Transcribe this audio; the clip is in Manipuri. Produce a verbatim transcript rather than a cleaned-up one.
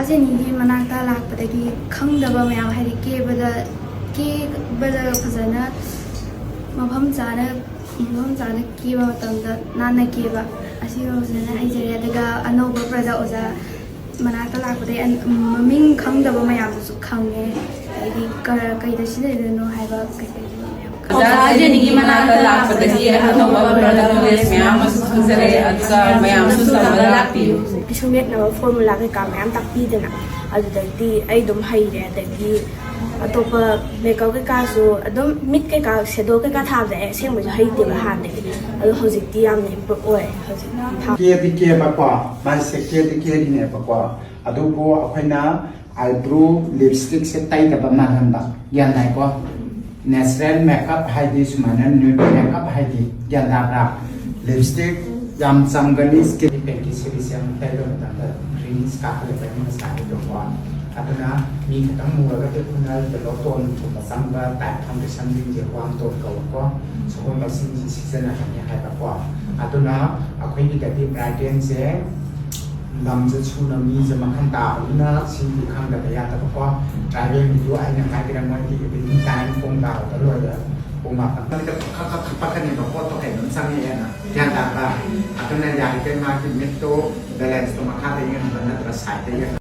ꯖꯦꯅꯤꯒꯤ ꯃꯅꯥꯛꯇ ꯂꯥꯛꯄꯗꯒꯤ ꯈꯪꯗꯕ ꯃꯌꯥꯝ, ꯍꯥꯏꯗꯤ ꯀꯦꯕꯗ, ꯀꯦꯕꯗ ꯐꯖꯅ ꯃꯐꯝ ꯆꯥꯅ, ꯃꯐꯝ ꯆꯥꯅ ꯀꯦꯕ ꯃꯇꯝꯗ ꯅꯥꯟꯅ ꯀꯦꯕ, ꯑꯁꯤꯃ ꯐꯖꯅ ꯍꯩꯖꯔꯦ꯫ ꯑꯗꯨꯒ ꯑꯅꯧꯕ ꯄ꯭ꯔꯗꯛ ꯑꯣꯖꯥ ꯃꯅꯥꯛꯇ ꯂꯥꯛꯄꯗꯒꯤ ꯑꯟ-, ꯃꯃꯤꯡ ꯈꯪꯗꯕ ꯃꯌꯥꯝꯗꯨꯁꯨ ꯈꯪꯉꯦ, ꯍꯥꯏꯗꯤ ꯀ-, ꯀꯩꯗ ꯁꯤꯖꯤꯟꯅꯗꯣꯏꯅꯣ ꯍꯥꯏꯕ ꯀꯩꯀꯩ ꯃꯌꯥꯝ ꯈꯪꯉꯦ꯫ ꯑꯣꯖꯥ ꯖꯦꯅꯤꯒꯤ ꯃꯅꯥꯛꯇ ꯂꯥꯛꯄꯗꯒꯤ ꯑꯅꯧꯕ ꯄ꯭ꯔꯗꯛ ꯅꯣꯂꯦꯖ ꯃꯌꯥꯝ ꯑꯃꯁꯨ ꯈꯪꯖꯔꯦ, ꯑꯗꯨꯒ ꯃꯌꯥꯝꯁꯨ ꯇꯝꯕ ꯂꯥꯛꯄꯤꯌꯨ꯫ ꯄꯤꯁꯨꯝ ꯌꯦꯛꯅꯕ ꯐꯣꯔꯃꯨꯂꯥ ꯀꯩꯀꯥ ꯃꯌꯥꯝ ꯇꯥꯛꯄꯤꯗꯅ, ꯑꯗꯨꯗꯒꯤꯗꯤ ꯑꯩ ꯑꯗꯨꯝ ꯍꯩꯔꯦ꯫ ꯑꯗꯒꯤ ꯑꯇꯣꯞꯄ ꯃꯦꯀꯞ ꯀꯩꯀꯥꯁꯨ ꯑꯗꯨꯝ ꯃꯤꯠ ꯀꯩꯀꯥ ꯁꯦꯗꯣ ꯀꯩꯀꯥ ꯊꯥꯕꯗ ꯑꯩ ꯑꯁꯦꯡꯕꯁꯨ ꯍꯩꯇꯦꯕ ꯍꯥꯟꯅꯗꯒꯤ, ꯑꯗꯣ ꯍꯧꯖꯤꯛꯇꯤ ꯌꯥꯝꯅ ꯏꯝꯄ꯭ꯔꯨꯞ ꯑꯣꯏ ꯍꯧꯖꯤꯛ ꯊꯥ꯫ ꯀꯦꯗꯤ ꯀꯦꯕꯀꯣ, ꯃꯥꯏꯁꯦ ꯀꯦꯗꯤ ꯀꯦꯔꯤꯅꯦꯕꯀꯣ, ꯑꯗꯨꯕꯨ ꯑꯩꯈꯣꯏꯅ ꯑꯥꯏꯕ꯭ꯔꯣ ꯂꯤꯞꯁꯇꯤꯛꯁꯦ ꯇꯩꯗꯕ ꯃꯥꯜꯍꯟꯕ, ꯒ꯭ꯌꯥꯟ ꯇꯥꯏꯀꯣ? ꯅꯦꯆꯔꯦꯜ ꯃꯦꯀꯞ ꯍꯥꯏꯗꯤ ꯁꯨꯃꯥꯏꯅ ꯅ꯭ꯌꯨꯠ ꯃꯦꯀꯞ ꯍꯥꯏꯗꯤ, ꯒ꯭ꯌꯥꯟ ꯇꯥꯕ꯭ꯔꯥ? ꯂꯤꯞꯁꯇꯤꯛ ꯌꯥꯝ ꯆꯝꯒꯅꯤ, ꯁ꯭ꯀꯤꯟ ꯄꯦꯟꯀꯤ ꯁꯦꯔꯤꯁ ꯌꯥꯝ ꯇꯩꯕ ꯃꯇꯝꯗ ꯔꯤꯟꯁ ꯀꯥꯈꯠꯂꯛꯄ ꯑꯩꯅ ꯉꯁꯥꯏ ꯍꯥꯏꯕꯗꯣꯀꯣ꯫ ꯑꯗꯨꯅ ꯃꯤ ꯈꯤꯇꯪ ꯃꯨꯔꯒꯗꯤ ꯑꯩꯈꯣꯏꯅ ꯌꯦꯜꯂꯣ ꯇꯣꯟꯒꯨꯝꯕ ꯆꯪꯕ ꯇꯥꯏꯞ ꯐꯥꯎꯟꯗꯦꯁꯟꯁꯤꯡꯁꯦ ꯋꯥꯝ ꯇꯣꯟ ꯀꯧꯕꯀꯣ꯫ ꯁꯤꯒꯨꯝꯕꯁꯤꯡꯁꯤ ꯁꯤꯖꯤꯟꯅꯒꯅꯤ ꯍꯥꯏꯕꯀꯣ꯫ ꯑꯗꯨꯅ ꯑꯩꯈꯣꯏꯒꯤꯗꯗꯤ ꯕ꯭ꯔꯥꯏꯗꯦꯜꯁꯦ ꯂꯝꯁꯦ ꯁꯨꯅ ꯃꯤꯁꯦ ꯃꯈꯜ ꯇꯥꯕꯅꯤꯅ ꯁꯤꯗꯤ ꯈꯪꯗꯕ ꯌꯥꯗꯕꯀꯣ꯫ ꯇ꯭ꯔꯥꯏꯕꯦꯜꯒꯤꯗꯨ ꯑꯩꯅ ꯍꯥꯏꯈ꯭ꯔꯦ, ꯃꯣꯏꯒꯤ ꯏꯚꯤꯅꯤꯡ ꯇꯥꯏꯝ ꯄꯨꯡ ꯕꯥꯔꯣꯗ ꯂꯣꯏꯔꯦ, ꯄꯨꯡ ꯃꯥꯄꯟ꯫ ꯈꯛ ꯈꯛ ꯈꯛ ꯄꯛꯀꯅꯦꯕ, ꯄꯣꯠꯇꯣ ꯀꯩꯅꯣꯝ ꯆꯪꯉꯛꯑꯦꯅ, ꯒ꯭ꯌꯥꯟ ꯇꯥꯕ꯭ꯔꯥ? ꯑꯗꯨꯅ ꯌꯥꯔꯤꯈꯩ ꯃꯥꯒꯤ ꯃꯤꯠꯇꯣ ꯕꯦꯂꯦꯟꯁꯇꯣ ꯃꯈꯥꯗ ꯌꯦꯡꯍꯟꯕ ꯅꯠꯇ꯭ꯔꯒ ꯁꯥꯏꯗꯇ ꯌꯦꯡꯍꯟꯕ꯫